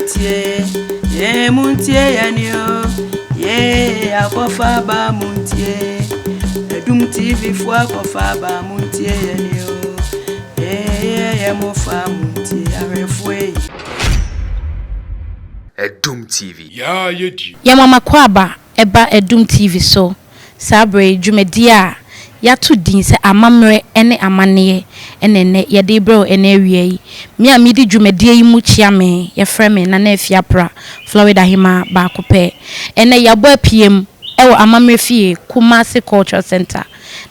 Muntie, yee muntie yɛn o, yee akɔfa aba muntie. Adum TV fo akɔfa aba muntie yɛn o, yee yɛ mo fa muntie ahwɛfoɔ yi. Adum TV. Yaa yɛ di. Yɛn mama akwaaba ɛba Adum TV so saa berɛ yi dwumadie a yɛato din sɛ amammerɛ ne amanneɛ ɛna ɛnɛ yɛde brɛ wo ɛnɛ awia yi. Me a medi dwumadie yi mu kyia me, yɛfrɛ me Nana Afiapra, Florida Hema baako pɛ. Ɛnɛ yɛabɔ apiem ɛwɔ Amammerɛ Fie, Kumasi Cultural Center.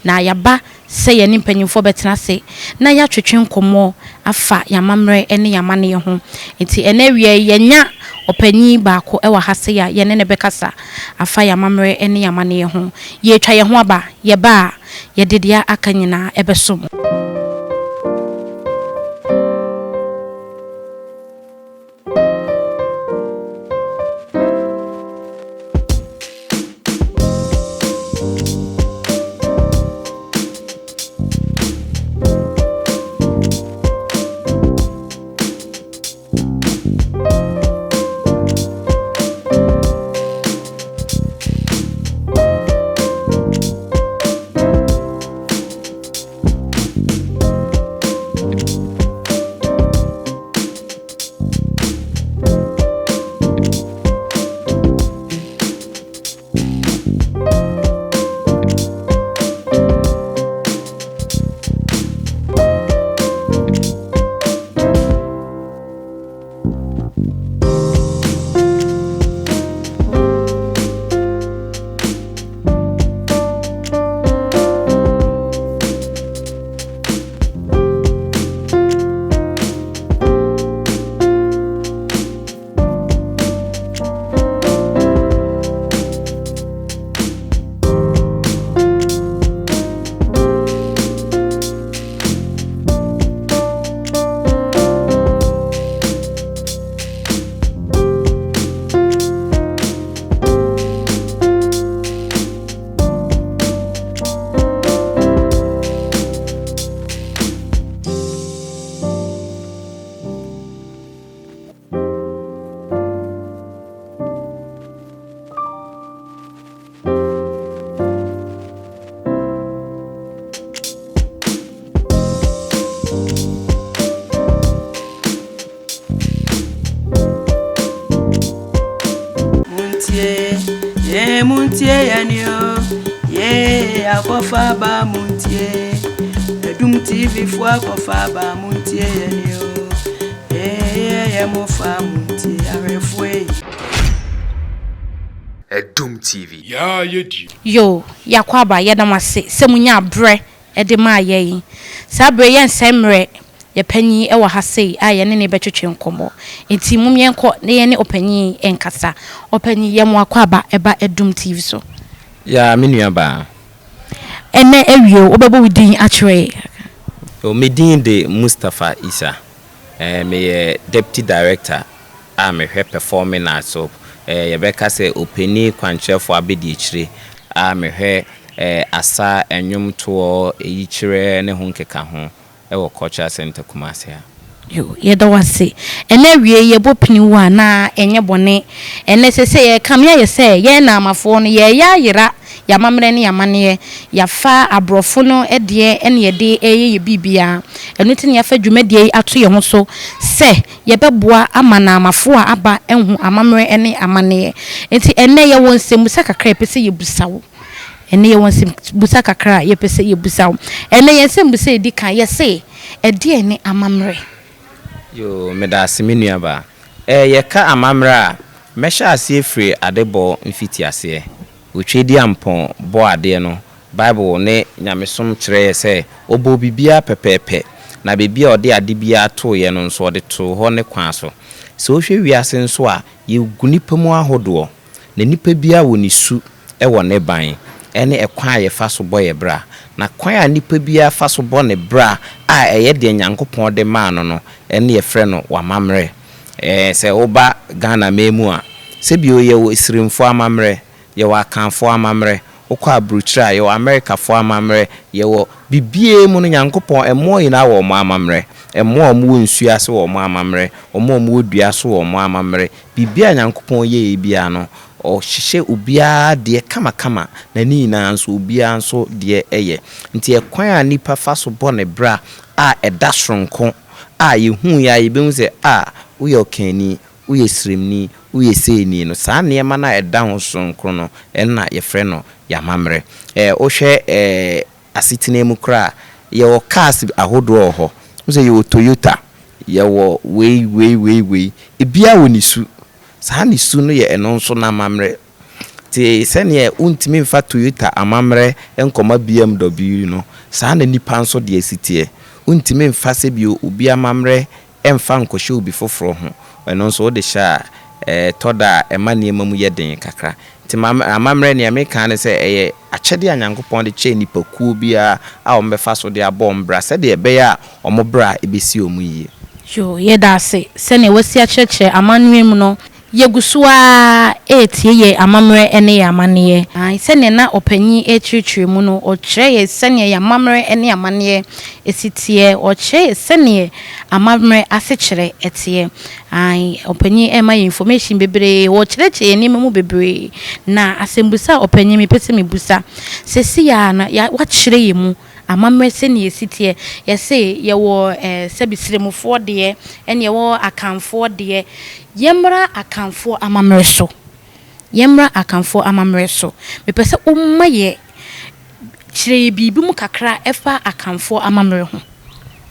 Na yɛaba sɛ yɛne mpanyimfoɔ bɛtena ase na yɛatwetwe nkɔmmɔ afa yɛn amammerɛ ne yɛn amanneɛ ho. Nti ɛnɛ awia yi yɛnya ɔpanyin baako ɛwɔ ha se a yɛne ne bɛkasa afa yɛn amammerɛ ne yɛn amanneɛ ho. Yɛtwa yɛn ho aba, yɛba a yɛde deɛ aka nyinaa ɛbɛso mo. Muntie, yee muntie yɛn o, yee akɔfa aba muntie. Adum TV fo akɔfa aba muntie yɛn o, yee yɛ mo fa muntie ahwɛfoɔ yi. Adum TV. Yaa yɛ di. Yo, yɛakɔ aba, yɛda mo ase sɛ munya aberɛ de maa yɛn. Saa berɛ yɛnsɛe mmerɛ, yɛpanyin wɔ ha sei a yɛne ne bɛtwetwe nkɔmmɔ. Nti mom yɛnkɔ na yɛne ɔpanyin nkasa. Ɔpanyin, yɛ mo akɔ aba ɛba Adum TV so. Ya, me nua baa. Ɛnɛ awie o, wobɛbɔ wo din akyerɛ yɛn. O, me din de Mustapha Isa. Meyɛ deputy director a mehwɛ performing arts so. Yɛbɛka sɛ ɔpanin kwankyerɛfoɔ abɛdi a mehwɛ asa, nnwomtoɔ, eyikyerɛ ne ho nkeka ho ɛwɔ Cultural Center Kumasi ha. Yo, yɛda wo ase. Ɛnɛ awie yɛbɔ pini wo a na ɛnyɛ bɔne. Ɛnɛ sɛ yɛka me ayɛ sɛ yɛn naamafoɔ no yɛyɛ ayera yɛamammerɛ ne yɛamanneɛ. Yɛafa aborɔfo no deɛ ɛne yɛde ɛyɛ yɛ biribiara. Ɛno nti na yɛafa dwumadie yi ato yɛn ho so sɛ yɛbɛboa ama naamafoɔ a aba ahu amammerɛ ne amanneɛ. Nti ɛnɛ yɛwɔ nsɛmmusa kakra a yɛpɛ sɛ yɛbusa wo. Ɛnɛ yɛwɔ nsɛmbusa kakra a yɛpɛ sɛ yɛbusa wo. Ɛnɛ yɛn nsɛmbusa a ɛdi kan, yɛse ɛdeɛn ne amammerɛ? Yo, meda ase me nua baa. Yɛka amammerɛ a, mɛhyɛ aseɛ firi adebɔ mfitiaseɛ. Otweaduampɔn bɔ adeɛ no, Bible ne nyamesom kyerɛ yɛ sɛ ɔbɔ biribiara pɛpɛɛpɛ, na baabi a ɔde ade biara tooeɛ no nso ɔde too hɔ ne kwan so. Sɛ wohwɛ wiase nso a, yɛgu nnipa mu ahodoɔ, na nnipa biara wɔ ne su wɔ ne ban ɛne ɛkwan a yɛfa so bɔ yɛ bra. Na kwan a nnipa biara fa so bɔ ne bra a ɛyɛ deɛ Nyankopɔn de maa no no, ɛne yɛfrɛ no wamammerɛ. Sɛ woba Ghana man mu a, sɛbio yɛwɔ Esirimfoɔ amammerɛ, yɛwɔ Akanfoɔ amammerɛ, wokɔ aburokyire a yɛwɔ Amerikafoɔ amammerɛ, yɛwɔ biribiara mu no Nyankopɔn ɛmmoɔ nyinaa wɔ ɔmo amammerɛ. Mmoa a wɔwɔ nsuo ase wɔ wɔn amammerɛ, wɔn a wɔwɔ dua so wɔ wɔn amammerɛ. Biribiara a Nyankopɔn yɛeɛ biara no, ɔhyehyɛ obiara deɛ kamakama, na ne nyinaa nso obiara nso deɛ yɛ. Nti ɛkwan a nipa fa so bɔ ne bra a ɛda soronko a yɛhuiɛ a yɛbɛhu sɛ a woyɛ ɔkanni, woyɛ sremni, woyɛ seini no, saa nneɛma no a ɛda ho soronko no, ɛno na yɛfrɛ no yɛn amammerɛ. Ɛɛ wohwɛ ɛɛ asetena mu koraa a, yɛwɔ cars ahodoɔ wɔ hɔ. Wohu sɛ yɛwɔ Toyota, yɛwɔ wei wei wei wei. Ebiara wɔ ne su. Saa ne su no yɛ ɛno nso n'amammerɛ. Nti sɛdeɛ wontumi mfa Toyota amammerɛ nkɔma BMW no, saa na nipa nso deɛ si teɛ. Wontumi mfa sɛbio obi amammerɛ mfa nkɔhyɛ obi foforɔ ho. Ɛno nso wode hyɛ a, ɛtɔ da a ɛma nneɛma mu yɛ den kakra. Nti amammerɛ nea meka ne sɛ ɛyɛ akyɛdeɛ a Nyankopɔn de kyɛɛ nnipakuo biara a wɔbɛfa so de abɔ wɔn bra sɛdeɛ ɛbɛyɛ a wɔn bra bɛsi wɔn yie. Yoo, yɛda ase sɛnea woasi akyerɛkyerɛ amanneɛ mu no. Yɛgu so ara retie yɛn amammerɛ ne yɛn amanneɛ. Aane, sɛdeɛ na ɔpanin rekyerɛkyerɛ mu no, ɔkyerɛ yɛn sɛdeɛ yɛn amammerɛ ne amanneɛ si teɛ. Ɔkyerɛ yɛn sɛdeɛ amammerɛ asekyerɛ teɛ. Aane, ɔpanin rema yɛn information bebree, ɔrekyerɛkyerɛ yɛn nneɛma mu bebree. Na asɛmbusa a ɔpanin mepɛ sɛ mebusa, seesei ara no, wakyerɛ yɛn mu amammerɛ sɛdeɛ ɛsi teɛ. Yɛse yɛwɔ eh, sɛbi Sremufoɔ deɛ, ɛne yɛwɔ Akanfoɔ deɛ. Yɛmmra Akanfoɔ amammerɛ so. Yɛmmra Akanfoɔ amammerɛ so. Mepɛ sɛ woma yɛ kyerɛ yɛ biribi mu kakra ɛfa Akanfoɔ amammerɛ ho.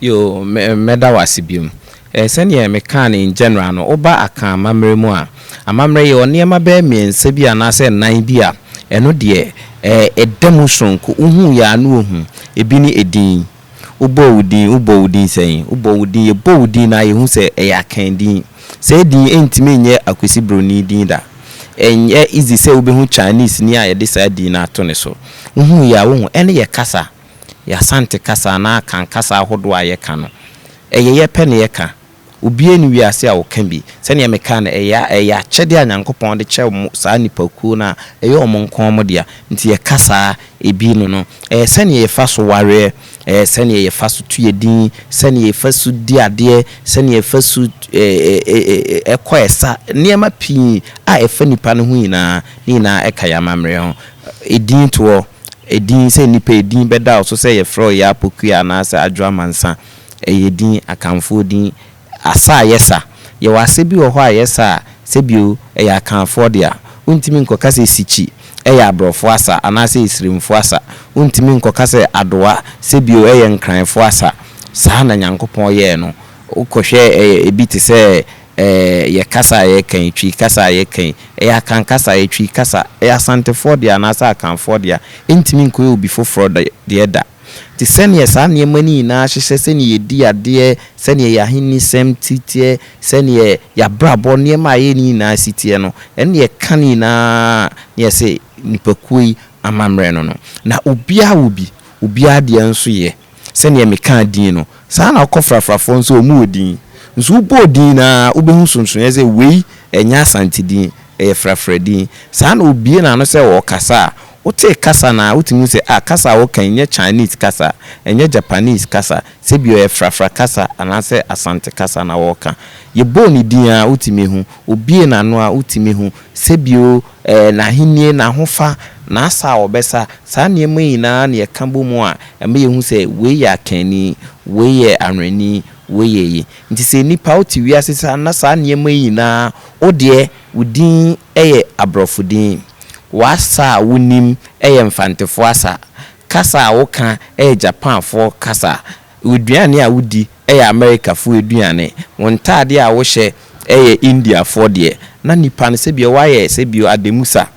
Yoo, mɛda wo ase biom. Sɛdeɛ mekaa no in general no, woba Akan amammerɛ mu a, amammerɛ yɛwɔ nneɛma bɛyɛ mmiɛnsa bi anaasɛ nnan bi a, ɛno deɛ ɛda mu sononko. Wohu yɛ a na woahu. Ebi ne edin. Wobɔ wo din, wobɔ wo din sɛn? Wobɔ wo din, yɛbɔ wo din no a yɛhu sɛ ɛyɛ Akan din. Saa din yi ɛntumi nyɛ Akwasi Broni din da. Ɛnyɛ easy sɛ wobɛhu Chinese ni a yɛde saa din no ato ne so. Wohu yɛ a wohu. Ɛne yɛ kasa. Yɛ Asante kasa anaa Akan kasa ahodoɔ a yɛka no, ɛyɛ yɛ pɛ na yɛka. Obiara nni wiase a ɔka bi. Sɛdeɛ mekaa no, ɛyɛ ɛyɛ akyɛdeɛ a Nyankopɔn de kyɛ wɔn, saa nnipakuo no a ɛyɛ wɔn nko wɔn dea. Nti yɛka saa ebi no no, ɛyɛ sɛdeɛ yɛfa so wareɛ, ɛyɛ sɛdeɛ yɛfa so to yɛ din, sɛdeɛ yɛfa so di adeɛ, sɛdeɛ yɛfa so kɔ ɛsa, nneɛma pii a ɛfa nipa no ho nyinaa, ne nyinaa ɛka yɛn amammerɛ ho. Edin toɔ. Edin, sɛ nnipa edin bɛda wo so sɛ yɛfrɛ wo Yaa Pokuaa anaasɛ Adwo Amansa, ɛyɛ din, Akanfoɔ din. Asa a yɛsa, yɛwɔ asa bi wɔ hɔ a yɛsa a, sɛbio ɛyɛ Akanfoɔ dea. Wontumi nkɔka sɛ Sikyi ɛyɛ Aborɔfo asa anaasɛ Esirimfoɔ asa. Wontumi nkɔka sɛ Adowa, sɛbio ɛyɛ Nkranfoɔ asa. Saa na Nyankopɔn yɛɛ no. Wokɔhwɛ ebi te sɛ Ɛɛ, yɛ kasa a yɛka yi, Twi kasa a yɛka yi, ɛyɛ Akan kasa, ɛyɛ Twi kasa, ɛyɛ Asantefoɔ dea anaasɛ Akanfoɔ dea, ɛntumi nkɔyɛ obi foforɔ deɛ da. Nti sɛdeɛ saa nneɛma no nyinaa hyehyɛ, sɛdeɛ yɛdi adeɛ, sɛdeɛ yɛn ahennisɛm si teɛ, sɛdeɛ yɛn abrabɔ, nneɛma a yɛyɛ no nyinaa si teɛ no, ɛno na yɛka ne nyinaa na yɛse nnipakuo yi amammerɛ no no. Na obiara wɔ bi, obiara deɛ nso yɛ. Sɛdeɛ mekaa din no, saa na wokɔ frafrafoɔ nso wɔn wɔ din. Nso wobɔɔ din no ara wobɛhu sonsonoeɛ sɛ wei ɛnyɛ Asante din, ɛyɛ frafra din. Saa na obue n'ano sɛ ɔrekasa a, wotee kasa no ara wotumi hu sɛ ah kasa a ɔreka yi nyɛ Chinese kasa, ɛnyɛ Japanese kasa, sɛbi ɔyɛ frafra kasa anaasɛ Asante kasa na ɔreka. Yɛbɔɔ ne din ara wotumi hu, obue n'ano a wotumi hu, sɛbio Ɛɛ, n'ahenni, n'ahofa, n'asa a ɔbɛsa, saa nneɛma yi nyinaa na yɛka bɔ mu a, ɛma yɛhu sɛ wei yɛ Akanni, wei yɛ Anwɛnni, wei yɛ eyi. Nti sɛ nnipa wote wiase saa na saa nneɛma yi nyinaa, wo deɛ wo din yɛ aborɔfo din, w'asa a wonim yɛ Mfantefoɔ asa, kasa a woka yɛ Japanfoɔ kasa, W'aduane a wodi yɛ Amerikafoɔ aduane, wo ntaadeɛ a wohyɛ yɛ Indiafoɔ deɛ, na nipa no sɛbio wayɛ sɛbio ademusa,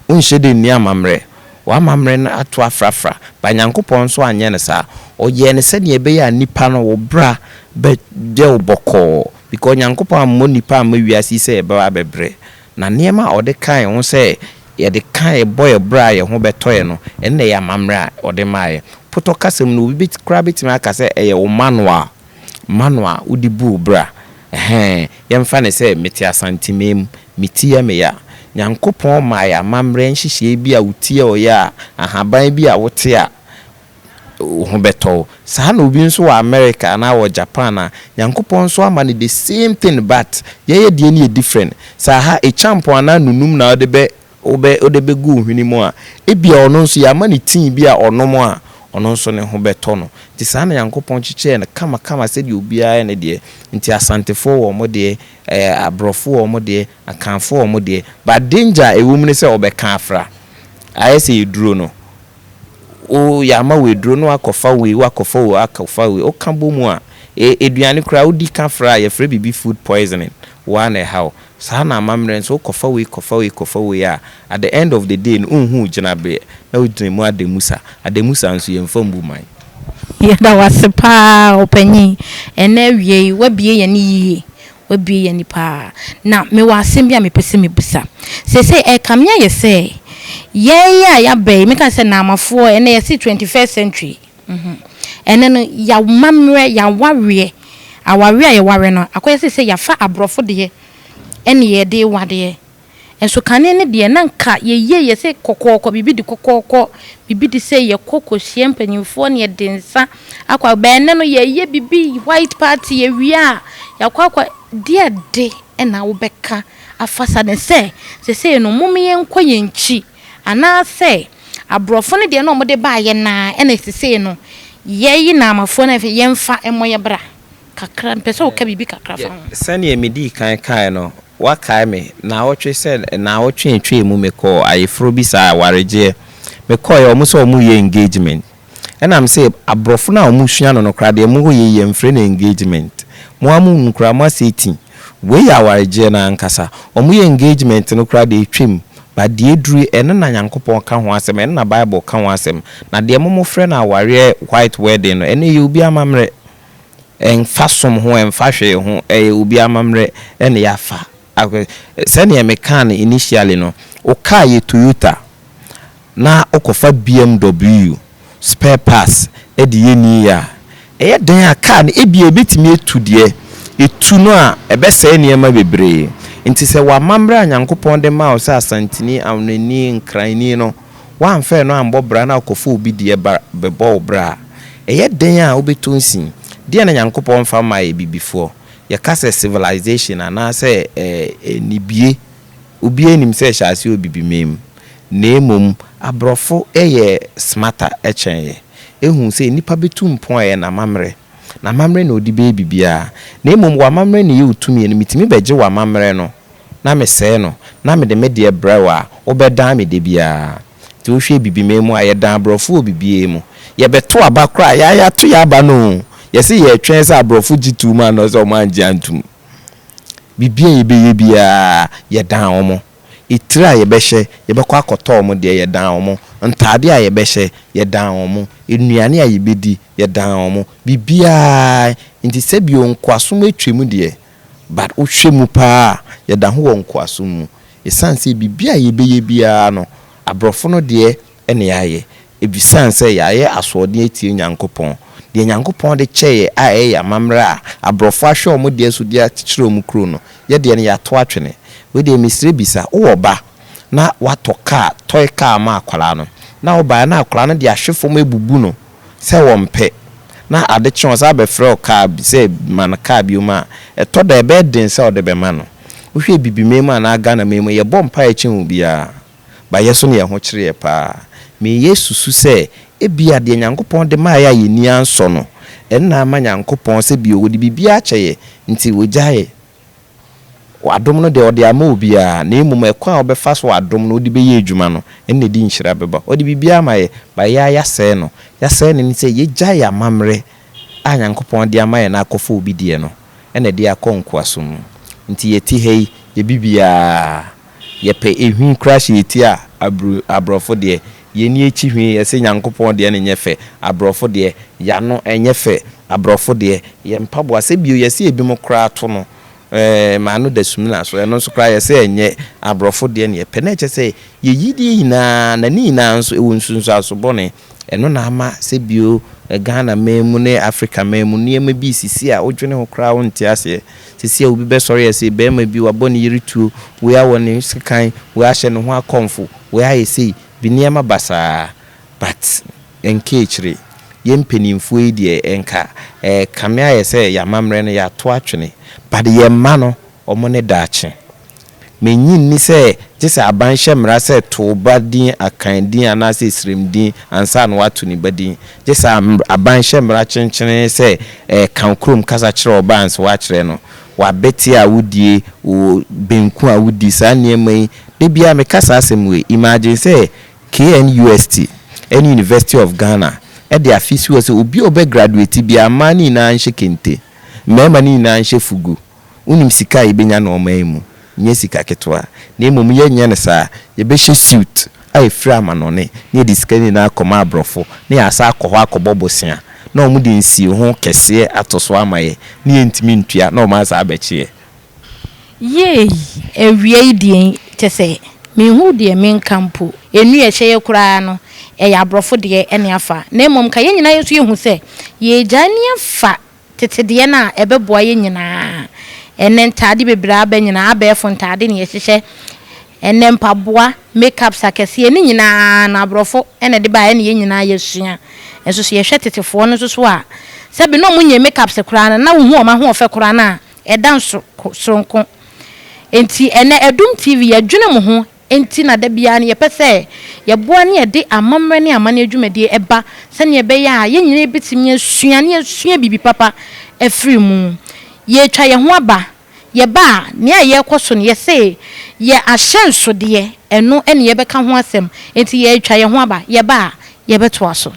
wonhyɛ da nni amammerɛ, w'amammerɛ no ato afrafra, but Nyankopɔn nso anyɛ no saa, ɔyɛɛ no sɛdeɛ ɛbɛyɛ a nipa no wo bra bɛyɛ wo bɔkɔɔ, because Nyankopɔn ammɔ nipa amma wiase yi sɛ yɛbɛba abɛbrɛ, Na nneɛma a ɔde kae ho sɛ yɛde ka yɛ bɔ yɛ bra a yɛn ho bɛtɔ yɛn no, ɛno na ɛyɛ amammerɛ a ɔde maeɛ. Potɔ kasa mu no, obi bɛt koraa bɛtumi aka sɛ ɛyɛ wo manual, manual a wode bu wo bra. Ɛhɛɛ, yɛmfa no sɛ mete Asanteman mu, me ti yɛ me ya. Nyankopɔn maa yɛn amammerɛ nhyehyɛeɛ bi a wo ti yɛ wo ya a, ahaban bi a wote a, wo ho bɛtɔ wo. Saa na obi nso wɔ America anaa wɔ Japan a, Nyankopɔn nso ama no the same thing but yɛyɛ deɛ no yɛ different. Sɛ aha ekyampɔn anaa nunum na wode bɛ wobɛ wode bɛgu wo hwene mu a, ebia ɔno nso yɛama no tea bi a ɔnom a, ɔno nso ne ho bɛtɔ no. Nti saa na Nyankopɔn kyekyɛɛ no kamakama sɛdeɛ obiara yɛ ne deɛ. Nti Asantefoɔ wɔ wɔn deɛ, ɛɛ Aborɔfo wɔ wɔn deɛ, Akanfoɔ wɔ wɔn deɛ. But danger a ɛwɔ mu ne sɛ wɔbɛka afra. Ayɛ sɛ eduro no. Wo yɛama wo aduro na woakɔfa wei, woakɔfa wei, woakɔfa wei. Woka bɔ mu a, e aduane koraa wodi ka fra a, yɛfrɛ biribi food poisoning. Wo ara na ɛha wo. Saa na amammerɛ nso, wokɔfa wei, kɔfa wei, kɔfa wei a, at the end of the day no, wonhu wo gyinabeɛ na wogyina mu adamusa. Adamusa nso, yɛmfa mbu man. Yɛda wo ase paa ɔpanyin. Ɛnnɛ awia yi, woabue yɛn ani yie. Wabue yɛn ani paa. Na mewɔ asɛm bi a mepɛ sɛ mebisa. Seesei ɛrekame ayɛ sɛ yɛn a yɛaba yi, meka sɛ Naamafoɔ, ɛnnɛ yɛse 21st century. Ɛnnɛ no, yɛamammerɛ, yɛawareɛ, awareɛ a yɛware no, akɔyɛ sɛ sɛ yɛafa aborɔfo deɛ ɛne yɛde wadeɛ. Nso kane no deɛ na nka yɛyie yɛse kɔkɔɔkɔ, biribi de kɔkɔɔkɔ, biribi de sɛ yɛkɔ kɔhyia mpanyinfoɔ na yɛde nsa akɔ a, bɛn nnɛ no yɛyɛ biribi white party yɛwie a yɛakɔ akɔ deɛ de na wobɛka afa sa ne sɛ sesei no mom yɛnkɔ yɛn nkyi anaasɛ aborɔfo no deɛ na wɔde baayɛ naa ɛna sesei no yɛyi naamafoɔ no afei yɛmfa mmɔ yɛ bra kakra mpɛ sɛ woka biribi kakra fa ho. Sɛdeɛ medii kan kaeɛ no, woakae me, naawɔtwe sɛ naawɔtwe atwaa mu mekɔɔ ayeforɔ bi saa, awaregyeɛ. Mekɔeɛ, wɔn sɛ wɔreyɛ engagement. Ɛna mese, aborɔfo no a wɔresua no no koraa deɛ moreyɛ yi yɛmfrɛ no engagement. Mo ara mo mu koraa moasɛe ti. Wei yɛ awaregyeɛ no ankasa. Wɔyɛ engagement no koraa deɛ ɛtwam. But deɛ aduru yi, ɛno na Nyankopɔn ka ho asɛm, ɛno na Bible ka ho asɛm. Na deɛ mo mofrɛ no awareɛ white wedding no, ɛno ɛyɛ obi amammerɛ. Ɛmfa som ho, ɛmfa hwee ho, ɛyɛ obi amammerɛ na yɛafa. Sɛdeɛ mekaa no initially no, wo car yɛ Toyota na wokɔfa BMW spare parts de yɛ ni a, ɛyɛ dɛn a car no ebia ɛbɛtumi atu deɛ, ɛtu no a ɛbɛsɛe nneɛma bebree. Nti sɛ w'amammerɛ a Nyankopɔn de maa wo sɛ Asanteni, Awnani, Nkranni no, woamfa ɛno ammɔ bra na wokɔfa obi deɛ ba bɛbɔ wo bra a, ɛyɛ dɛn a wobɛtɔ nsin? Deɛn na Nyankopɔn mfa mmaa yɛ Abibifoɔ? Yɛka sɛ civilization anaasɛ nibie, obiara nim sɛ ɛhyɛ aseɛ wɔ Bibiman mu. Na mmom aborɔfo yɛ smarter kyɛn yɛ. Ɛhu sɛ nnipa bɛtu mpɔn a ɛyɛ n'amammerɛ. N'amammerɛ na ɔde bɛyɛ biribiara. Na mmom w'amammerɛ na ɛyɛ wo tumi no, metumi bɛgye w'amammerɛ no na mesɛe no, na mede me deɛ brɛ wo a, wobɛdan me da biara. Nti wohwɛ Abibiman mu a, yɛdan aborɔfo wɔ biribiara mu. Yɛbɛto aba koraa a, yɛa yɛato yɛn aba no o, yɛse yɛretwɛn sɛ aborɔfo gye tom anaasɛ wɔn angye antom. Biribiara a yɛbɛyɛ biara, yɛdan wɔn. Etire a yɛbɛhyɛ, yɛbɛkɔ akɔtɔ wɔn deɛ, yɛdan wɔn. Ntaadeɛ a yɛbɛhyɛ, yɛdan wɔn. Nnuane a yɛbɛdi, yɛdan wɔn. Biribiara. Nti sɛbio nkoasom atwam deɛ, But wohwɛ mu paa a, yɛda ho wɔ nkoasom mu. Esiane sɛ biribi a yɛbɛyɛ biara no, aborɔfo no deɛ na yɛayɛ. Esiane sɛ yɛayɛ asoɔden atia Nyankopɔn. Deɛ Nyankopɔn de kyɛɛ yɛ a ɛyɛ yɛn amammerɛ a aborɔfo ahwɛ wɔn deɛ so de akyekyere wɔn kuro no, yɛ deɛ no yɛato atwene. Wei deɛ mesrɛ bisa, wowɔ ba na woatɔ kaa, toy car ama akwadaa no, na wobaeɛ na akwadaa no de ahwe fam abubu no, sɛ wɔmpɛ, na ade kye a ɔsan bɛfrɛ wo kaa sɛ ma no kaa biom a, ɛtɔ da a ɛbɛyɛ den sɛ wode bɛma no. Wohwɛ Abibiman mu anaa Ghanaman mu a, yɛbɔ mpaeɛ kyɛn obiara, but yɛ so na yɛn ho kyere yɛ paa. Meyɛ susu sɛ ebia deɛ Nyankopɔn de maeɛ a yɛn ani ansɔ no, ɛno na ama Nyankopɔn sɛ bio ɔde biribiara akyɛ yɛ, nti wagyae Adom no deɛ, ɔde ama obiara, na mmom ɛkwan a wobɛfa so adom no wode bɛyɛ adwuma no, ɛno na ɛde nhyira bɛba. Ɔde biribiara ama yɛ, but yɛ ara yɛasɛe no. Yɛasɛe no ne sɛ yɛgyae yɛn amammerɛ a Nyankopɔn de ama yɛn no akɔfa obi deɛ no, ɛna ɛde yɛn akɔ nkoasom mu. Nti yɛte ha yi, yɛ biribiara, yɛpɛ ehwi koraa hyɛ yɛn ti a, aburo, aborɔfo deɛ, yɛnni akyi hwee, yɛse Nyankopɔn deɛ no nyɛ fɛ, aborɔfo deɛ, y'ano ɛnyɛ fɛ, aborɔfo deɛ, yɛn mpaboa, sɛ bio yɛse ebinom koraa to no, Ɛɛ, m'ano da sumina so. Ɛno nso koraa yɛsɛ ɛnyɛ aborɔfo deɛ na yɛpɛ. Na ɛkyerɛ sɛ yɛn yidie nyinaa, na ne nyinaa nso ɛwɔ nsunsuanso bɔne. Ɛno na ama sɛ bio Ghana man mu ne Africa man mu nneɛma bi resisi a wodwene ho koraa wonte aseɛ. Seesei a obi bɛsɔre a ɛsɛ barima bi wabɔ ne yere tuo, wei awɔ ne sekan, wei ahyɛ ne ho akɔmfo, wei ayɛ sei, bi nneɛma basaa. But ɛnka akyire. Yɛn mpanimfoɔ yi deɛ nka ɛrekame ayɛ sɛ yɛn amammerɛ no yɛato atwene but yɛn mma no wɔn ne daakye. Mennye nni sɛ gye sɛ aban hyɛ mmara sɛ to wo ba din Akan din anaasɛ Esrem din ansa na woato ne ba din. Gye sɛ aban hyɛ mmara kyenkyenee sɛ ka wo kurom kasa kyerɛ wo ba ansa woakyerɛ no w'abɛteɛ a wodie, wo benku a wodi, saa nneɛma yi. Da biara meka saa asɛm wei. Imagine sɛ KNUST ne University of Ghana de afe si hɔ sɛ obi a ɔbɛ graduate biara, mmaa no nyinaa nhyɛ kente, mmarima no nyinaa nhyɛ fugu. Wonim sika a yɛbɛnya no ɔman yi mu? Nyɛ sika ketewa. Na mmom yɛnyɛ no saa. Yɛbɛhyɛ suit a ɛfiri amanɔne na yɛde sika no nyinaa akɔma aborɔfo na yɛasan akɔ hɔ akɔbɔ bosea na wɔde nsiiho kɛseɛ ato so ama yɛn na yɛntumi ntua na wɔasan abɛkye yɛn. Yei, awia yi deɛ kyɛ sɛ menhu deɛ menka mpo. Nnua a ɛhyɛ yɛ koraa no, ɛyɛ aborɔfo deɛ ne afa. Na mmom ka yɛn nyinaa nso yɛhu sɛ yɛregyae ne afa tete deɛ no a ɛbɛboa yɛn nyinaa. Ɛnnɛ ntaade bebree aba nyinaa, abɛɛfo ntaade na yɛhyehyɛ. Ɛnnɛ mpaboa, make-ups akɛseɛ, ne nyinaa no aborɔfo na ɛde baeɛ na yɛn nyinaa yɛsua. Nso so yɛhwɛ tetefoɔ no nso so a, sɛbe na wɔnyɛ make-ups koraa no, na wohu wɔn ahoɔfɛ koraa no a, ɛda nso soronko. Enti ɛnnɛ Adum TV yɛdwene mo ho nti na da biara no yɛpɛ sɛ yɛboa ne yɛde amammerɛ ne amanneɛ dwumadie ba sɛdeɛ ɛbɛyɛ a yɛn nyinaa bɛtumi asua ne yɛasua biribi papa afiri mu. Yɛretwa yɛn ho aba, yɛba a nea yɛrekɔ so no yɛse yɛ ahyɛnsodeɛ, ɛno ne yɛbɛka ho asɛm. Enti yɛretwa yɛn ho aba, yɛba a yɛbɛtoa so.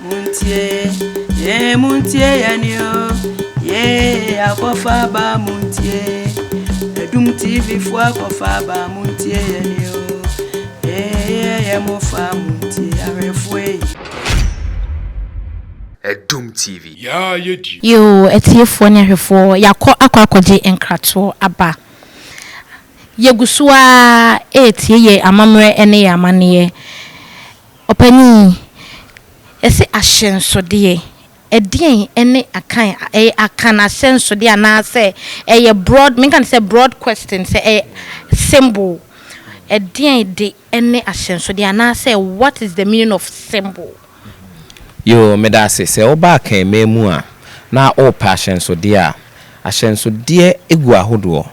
Muntie, yee muntie yɛn o, yee akɔfa aba muntie, Adum TV fo akɔfa aba muntie yɛn o, yee yɛ mo fa muntie ahwɛfoɔ yi. Adum TV. Yaa yɛ die. Yoo atiefoɔ ne ahwɛfoɔ yɛakɔ akɔ akɔgye nkratoɔ aba. Yɛgu so ara retie yɛn amammerɛ ne yɛn amanneɛ. Ɔpanin, yɛse ahyɛnsodeɛ, ɛdeɛn ne Akan, ɛyɛ Akan ahyɛnsodeɛ anaasɛ ɛyɛ broad, menka no sɛ broad question, sɛ ɛyɛ symbol, ɛdeɛn de ne ahyɛnsodeɛ anaasɛ what is the meaning of symbol? Yoo, meda ase. Sɛ woba Akanman mu a, na worepɛ ahyɛnsodeɛ a, ahyɛnsodeɛ gu ahodoɔ.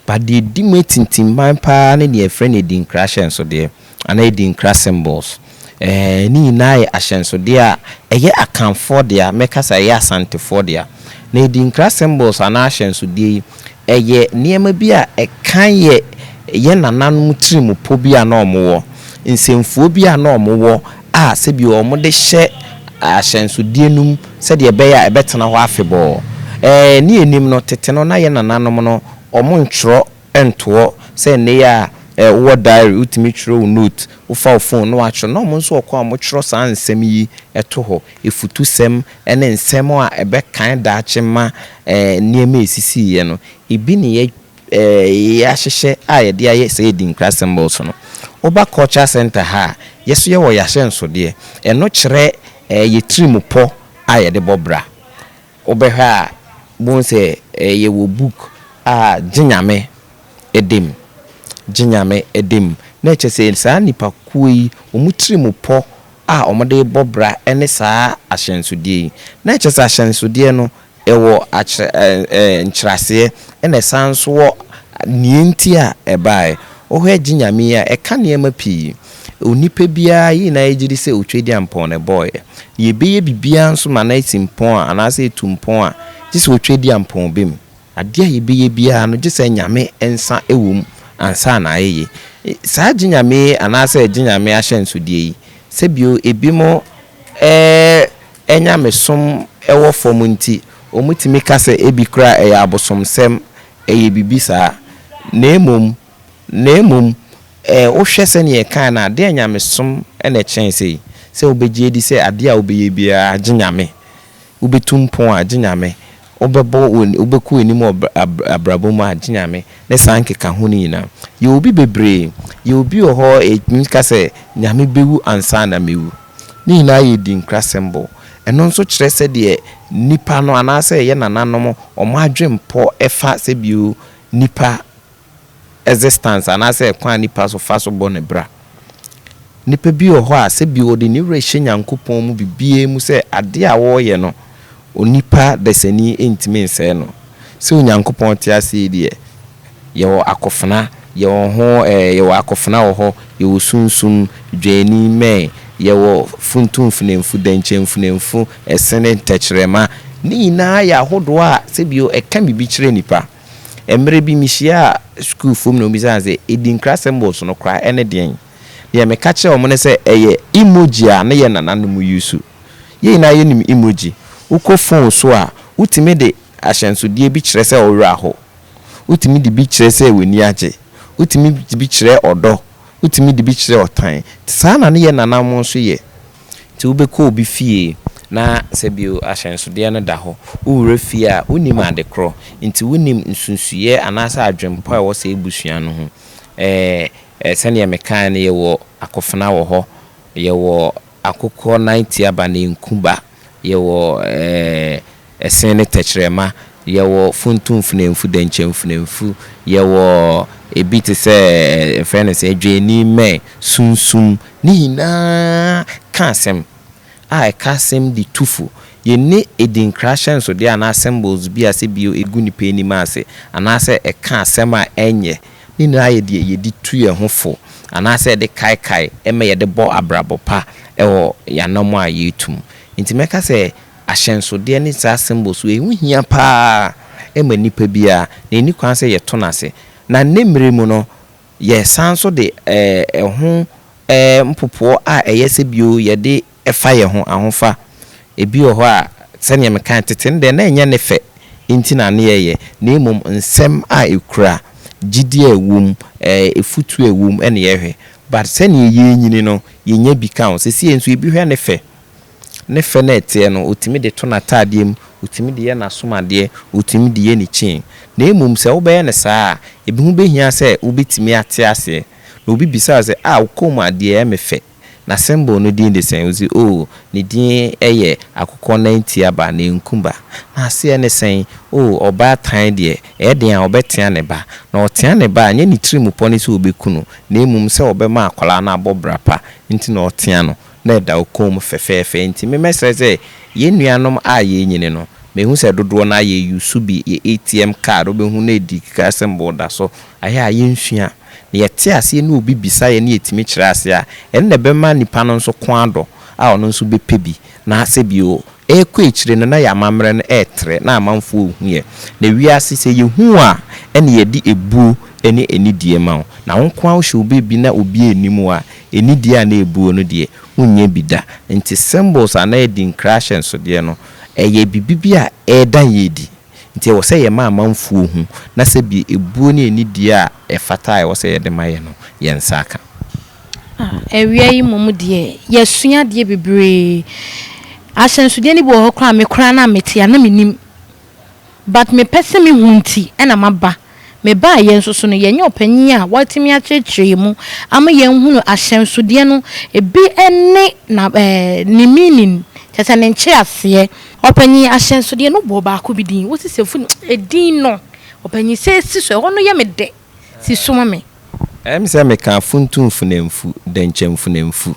But deɛ ɛdi mu atintimban pa ara ne deɛ yɛfrɛ no adinkra ahyɛnsodeɛ anaa adinkra symbols. Ɛɛ, ne nyinaa yɛ ahyɛnsodeɛ a ɛyɛ Akanfoɔ dea, mɛka sɛ ɛyɛ Asantefoɔ dea. Na adinkra symbols anaa ahyɛnsodeɛ yi, ɛyɛ nneɛma bi a ɛka yɛ yɛn nananom tirimupɔ bi a na wɔwɔ, nsɛmfua bi a na wɔwɔ a sɛbi wɔde hyɛ ahyɛnsodeɛ no mu sɛdeɛ ɛbɛyɛ a ɛbɛtena hɔ afebɔɔ. Ɛɛ, ne yɛnim no, tete no na yɛn nananom no wɔntwerɛ ntoɔ. Sɛ nnɛ yi a wowɔ diary, wotumi twerɛ wo note, wofa wo phone na woatwerɛ, na wɔn nso wɔ kwan a wɔtwerɛ saa nsɛm yi to hɔ, afutusɛm ne nsɛm a ɛbɛkan daakye ma nneɛma a ɛsisiiɛ no, ebi ne yɛ yɛahyehyɛ a yɛde ayɛ saa Adinkra symbols no. Woba Culture Centre ha a, yɛ nso yɛwɔ yɛn ahyɛnsodeɛ. Ɛno kyerɛ yɛn tirimupɔ a yɛde bɔ bra. Wobɛhwɛ a, wobɛhu sɛ yɛwɔ book a Gye Nyame da mu. Gye Nyame da mu. Na ɛkyerɛ sɛ saa nnipakuo yi, wɔn tirimupɔ a wɔde rebɔ bra ne saa ahyɛnsodeɛ yi. Na ɛkyerɛ sɛ ahyɛnsodeɛ no, ɛwɔ akyerɛ ɛɛ nkyerɛaseɛ ɛna ɛsan nso wɔ nea nti a ɛbaeɛ. Wohwɛ Gye Nyame yi a, ɛka nneɛma pii. Onipa biara, yɛn nyinaa yɛgye di sɛ Otwedeampɔn na ɛbɔeɛ. Yɛbɛyɛ biribiara nso ma no asi mpɔn a anaasɛ ɛtu mpɔn a, gye sɛ Otwedeampɔn ba mu. Adeɛ a yɛbɛyɛ biara no, gye sɛ Nyame nsa wɔ mu ansa na ayɛ yie. Saa Gye Nyame yi anaasɛ Gye Nyame ahyɛnsodeɛ yi, sɛbio ebinom nyamesom wɔ fam nti, wɔtumi ka sɛ ebi koraa ɛyɛ abosomsɛm, ɛyɛ biribi saa. Na mmom, na mmom, wohwɛ sɛdeɛ yɛkae no a, adeɛ a nyamesom na ɛkyɛn sei, sɛ wobɛgye adi sɛ adeɛ a wobɛyɛ biara gye Nyame. Wobɛtu mpɔn a, gye Nyame. Wobɛbɔ w'ani, wobɛkɔ w'anim wɔ abrabɔ mu a, gye Nyame. Ne saa nkekaho no nyinaa. Yɛwɔ bi bebree. Yɛwɔ bi wɔ hɔ a, yɛtumi ka sɛ, Nyame bɛwu ansa na mɛwu. Ne nyinaa yɛ dinkra symbol. Ɛno nso kyerɛ sɛdeɛ nnipa no anaasɛ yɛn nananom wɔn adwempɔ fa sɛbio nnipa existence anaasɛ kwan a nipa so fa so bɔ ne bra. Nipa bi wɔ hɔ a sɛbi ɔde ne werɛ hyɛ Nyankopɔn mu biribiara mu sɛ adeɛ a ɔreyɛ no onipa dasani ntumi nsɛe no. Sɛ Onyankopɔn te ase yi deɛ, yɛwɔ akofena, yɛwɔ ho ɛɛ yɛwɔ akofena wɔ hɔ, yɛwɔ sunsum, dwani, mmɛn, yɛwɔ funtumfunamfu, dɛnkyɛmfunamfu, ɛsene, ntɛkyerɛma. Ne nyinaa yɛ ahodoɔ a sɛbi ɛka biribi kyerɛ nipa. Mmerɛ bi mehyiaa sukuufoɔ mu na wɔbisaa me sɛ, Adinkra symbols no koraa ɛne deɛn? Deɛ meka kyerɛɛ wɔn ne sɛ ɛyɛ emoji a ne yɛn nananom use. Yɛn nyinaa yɛnim emoji. Wokɔ phone so a, wotumi de ahyɛnsodeɛ bi kyerɛ sɛ wo werɛ aho. Wotumi de bi kyerɛ sɛ w'ani agye. Wotumi de bi kyerɛ ɔdɔ. Wotumi de bi kyerɛ ɔtan. Saa na ne yɛn nananom nso yɛ. Nti wobɛkɔ obi fie na sɛbio ahyɛnsodeɛ no da hɔ. Wowura fie a, wonnim ade korɔ. Nti wonnim nsunsuiɛ anaasɛ adwempɔ a ɛwɔ saa abusua no ho. Ɛɛ sɛdeɛ mekaeɛ no, yɛwɔ akofena wɔ hɔ, yɛwɔ akokɔ nan tiaba na ɛnku ba, yɛwɔ ɛɛ Ɛsen ne tɛkyerɛma. Yɛwɔ funtumfunamfu, dɛnkyɛmfunamfu, yɛwɔ ebi te sɛ yɛfrɛ no sɛ dwani mmɛn, sunsum, ne nyinaa ka asɛm a ɛka asɛm de tu fo. Yɛnni adinkra ahyɛnsodeɛ anaa symbols bi a sɛ bio ɛgu nnipa anim ase anaasɛ ɛka asɛm a ɛnyɛ. Ne nyinaa yɛ deɛ yɛde tu yɛn ho fo anaasɛ yɛde kaekae ma yɛde bɔ abrabɔ pa wɔ yɛn anammɔn a yɛretu mu. Nti mɛka sɛ Ahyɛnsodeɛ ne saa symbols wei ho hia paa ma nipa biara na ɛnni kwan sɛ yɛto no ase. Na nnɛ mmerɛ mu no yɛsan nso de ɛho mpopoɔ a ɛyɛ sɛ bio yɛde fa yɛn ho ahofa. Ebi wɔ hɔ a sɛdeɛ mekae tete no deɛ na ɛnyɛ ne fɛ nti na ne yɛyɛ na mmom nsɛm a ɛkura, gyidie a ɛwɔ mu, afutuo a ɛwɔ mu na yɛhwɛ. But sɛdeɛ yɛrenyini no yɛnya bi ka ho. Seesei nso ebi hwɛ ne fɛ. Ne fɛ no a ɛteɛ no, ɔtumi de to n'ataadeɛ mu, ɔtumi de yɛ n'asomadeɛ, ɔtumi de yɛ ne chain. Na mmom sɛ wobɛyɛ no saa a, ebi ho bɛhia sɛ wobɛtumi ate aseɛ. Na obi bisa wo sɛ, Ah, wo kɔn mu adeɛ ɛyɛ me fɛ, na symbol no din de sɛn? Wose, Oh, ne din yɛ akokɔ nan tiaba, nanku ba. Na aseɛ ne sɛn? Oh, ɔbaatan deɛ, ɛyɛ den a ɔbɛtea ne ba. Na ɔtea ne ba a, ɛnyɛ ne tirimupɔ ne sɛ ɔbɛku no, na mmom sɛ ɔbɛma akwadaa no abɔ bra pa nti na ɔtea no. na ɛda wo kɔn mu fɛfɛɛfɛ nti me mɛsrɛ sɛ yɛn nuanom a yɛrenyini no mehu sɛ dodoɔ no ara yɛ use bi yɛ ATM card wobɛhu na ɛdi kika symbol da so ayɛ a yɛnsua na yɛte aseɛ na obi bisa yɛn na yɛtumi kyerɛ aseɛ a ɛno na ɛbɛma nipa no nso kɔn adɔ a ɔno nso bɛpɛ bi na sɛ bio Ɛrekɔ akyire no, na yɛn amammerɛ no retrɛ, na amanfoɔ rehu yɛn. Na wiase, sɛ yɛhu wo a, ɛnna yɛde ebuo ne anidie ma wo. Na wo nko ara wohyɛ wo baabi na obiara nnim wo a, anidie anaa ebuo no deɛ, wonnya bi da. Nti symbols anaa adinkra ahyɛnsodeɛ no, ɛyɛ biribi bi a ɛreda yɛn adi. Nti ɛwɔ sɛ yɛma amanfoɔ hu na sɛ bi ebuo ne anidie a ɛfata a ɛwɔ sɛ yɛde ma yɛ no, yɛn nsa aka. Awia yi mmom deɛ, yɛasua adeɛ bebree. Ahyɛnsodeɛ no bi wɔ hɔ koraa a me koraa na mete a na mennim. But mepɛ sɛ mehu nti na maba. Mebaeɛ nso so no, yɛnyɛ ɔpanin a watumi akyerɛkyerɛ yɛn mu ama yɛahunu ahyɛnsodeɛ no ebi ne na ɛɛ ne meaning, kyerɛ sɛ ne nkyerɛaseɛ. Ɔpanin, ahyɛnsodeɛ no wobɔɔ baako bi din, wosi sɛ funu edin no, ɔpanin sɛ si so, ɛhɔ no yɛ me dɛ, si so ma me. Ɛyɛ me sɛ meka funtu mfunamfu, dɛnkyɛm mfunamfu.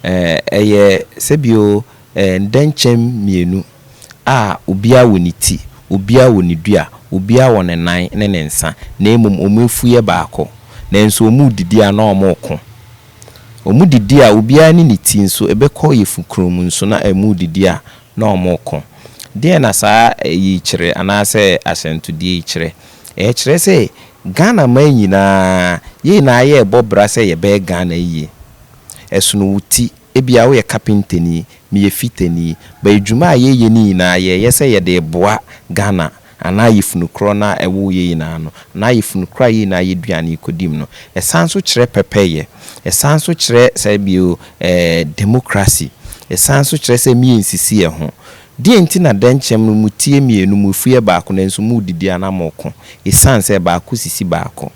Ɛɛ ɛyɛ sɛbio ɛɛ ndɛnkyɛm mmienu a obiara wɔ ne ti, obiara wɔ ne dua, obiara wɔ ne nan ne ne nsa, na mmom wɔn afu yɛ baako. Nanso wɔredidi a na wɔreko. Wɔdidi a obiara ne ne ti nso ɛbɛkɔ yafunu mu nso na wɔredidi a na wɔreko. Deɛn na saa yi kyerɛ anaasɛ ahyɛnsodeɛ yi kyerɛ? Ɛkyerɛ sɛ Ghana man nyinaa, yɛn nyinaa yɛrebɔ bra sɛ yɛbɛyɛ Ghana yie. Ɛsono wo ti, ebia woyɛ kapentani, meyɛ fitani, but adwuma a yɛyɛ no nyinaa yɛyɛ sɛ yɛde reboa Ghana anaa yafunu korɔ no a ɛwɔ yɛn nyinaa no, anaa yafunu korɔ a yɛn nyinaa yɛduane kɔdi mu no. Ɛsan nso kyerɛ pɛpɛyɛ. Ɛsan nso kyerɛ sɛ bio ɛɛ democracy. Ɛsan nso kyerɛ sɛ meyɛnsisi yɛn ho. Deɛ nti na dɛnkyɛm no mu tie mmienu mu efu yɛ baako nanso mu redidi a na moko? Ɛsiane sɛ baako sisi baako.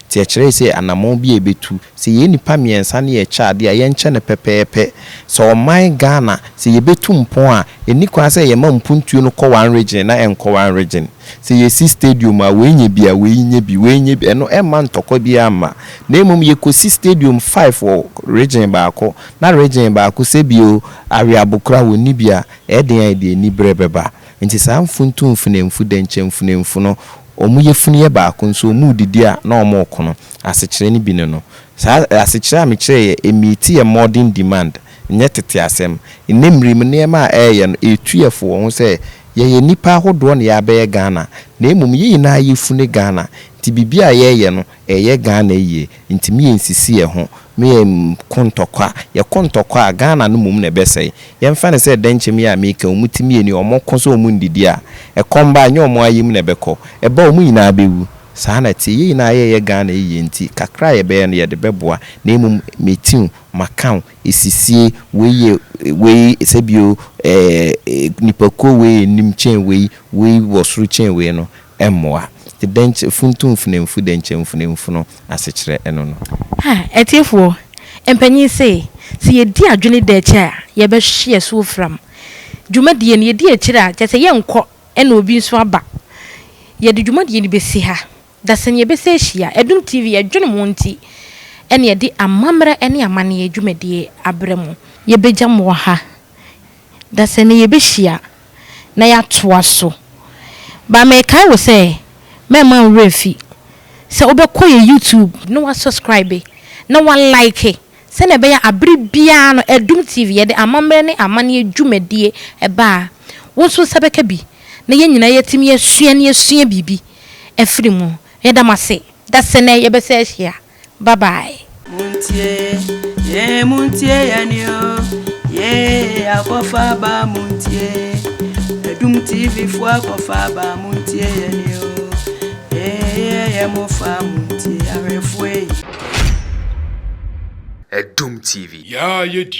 Nti ɛkyerɛ sɛ anammɔn bi a yɛbɛtu sɛ yɛn nipa mmiɛnsa ne yɛkyɛ adeɛ a, yɛnkyɛ no pɛpɛɛpɛ. Sɛ ɔman Ghana sɛ yɛbɛtu mpɔn a, ɛni kwan sɛ yɛma mpuntuo no kɔ one region na ɛnkɔ one region. Sɛ yɛsi stadium a, wei nya bi a, wei nya bi, wei nya bi, ɛno ɛmma ntɔkwa biara mma. Na mmom yɛkɔsi stadium five wɔ region baako na region baako sɛbio aweabo koraa wɔnni bi a, ɛyɛ den a yɛde aniberɛ bɛba. Nti saa mfuntu mfunamfu, dɛnkyɛm mfunamfu no, wɔn yafunu yɛ baako nso wɔn redidi a na wɔn reko no, asekyerɛ no bi ne no. Saa asekyerɛ a mekyerɛ yɛ ɛmeet yɛ modern demand, nyɛ tete asɛm. Nnɛ mmerɛ mu nneɛma a ɛreyɛ no, ɛretu yɛ fo wɔ ho sɛ yɛyɛ nnipa ahodoɔ na yɛabɛyɛ Ghana. Na mmom yɛn nyinaa yɛfu Ghana. Nti biribi a yɛreyɛ no, ɛyɛ Ghana yie. Nti meyɛnsisi yɛn ho. Meyɛnko ntɔkwa. Yɛko ntɔkwa a, Ghana no mmom na ɛbɛsɛe. Yɛmfa no sɛ dɛnkyɛm yi a meka, wɔn ti mmienu yi, wɔn ko sɛ wɔn ndidi a, ɛkɔm ba a, nyɛ wɔn ayam na ɛbɛkɔ. Ɛba a, wɔn nyinaa bɛwu. Saa na ɛte. Yɛn nyinaa yɛyɛ Ghana yie nti, kakra a yɛbɛyɛ no, yɛde bɛboa. Na mmom meti wo, maka wo, esisie, wei yɛ wei sɛbio ɛɛ nipakuo wei anim kyɛn wei, wei wɔ soro kyɛn wei no, ɛmmoa. Nti dɛnkyɛ funtu mfunamfu, dɛnkyɛm mfunamfu no asekyerɛ ɛno no. Ha, atiefoɔ, mpanyin se, sɛ yɛdi adwene da akyi a, yɛbɛhwe yɛ so fram. Dwumadie no, yɛdi akyire a, kyerɛ sɛ yɛnkɔ ɛna obi nso aba. Yɛde dwumadie no bɛsi ha. Da sɛ yɛbɛsɛ ahyia. Adom TV yɛdwene mo nti, ɛne yɛde amammerɛ ne amanneɛ dwumadie abrɛ mo. Yɛbɛgya mo wɔ ha. Da sɛ ne yɛbɛhyia na yɛatoa so. Ba mekae wo sɛ, mɛmma wo werɛ fi sɛ wobɛkɔ yɛ YouTube na wasubscribe na walike sɛnea ɛbɛyɛ abere biara no Adum TV yɛde amammerɛ ne amanneɛ dwumadie ɛba a, wo nso nsa bɛka bi na yɛn nyinaa yɛtumi yɛsua ne yɛsua biribi afiri mu. Yɛda mo ase. Da sɛ nɛ yɛbɛsɛ ahyia. Bye bye. Muntie, ye muntie yɛne o, ye akɔfa ba muntie. Adum TV fo akɔfa ba muntie yɛne o, ye yɛ mo fa muntie ahwɛfoɔ yi. Adum TV. Yaa yɛ die.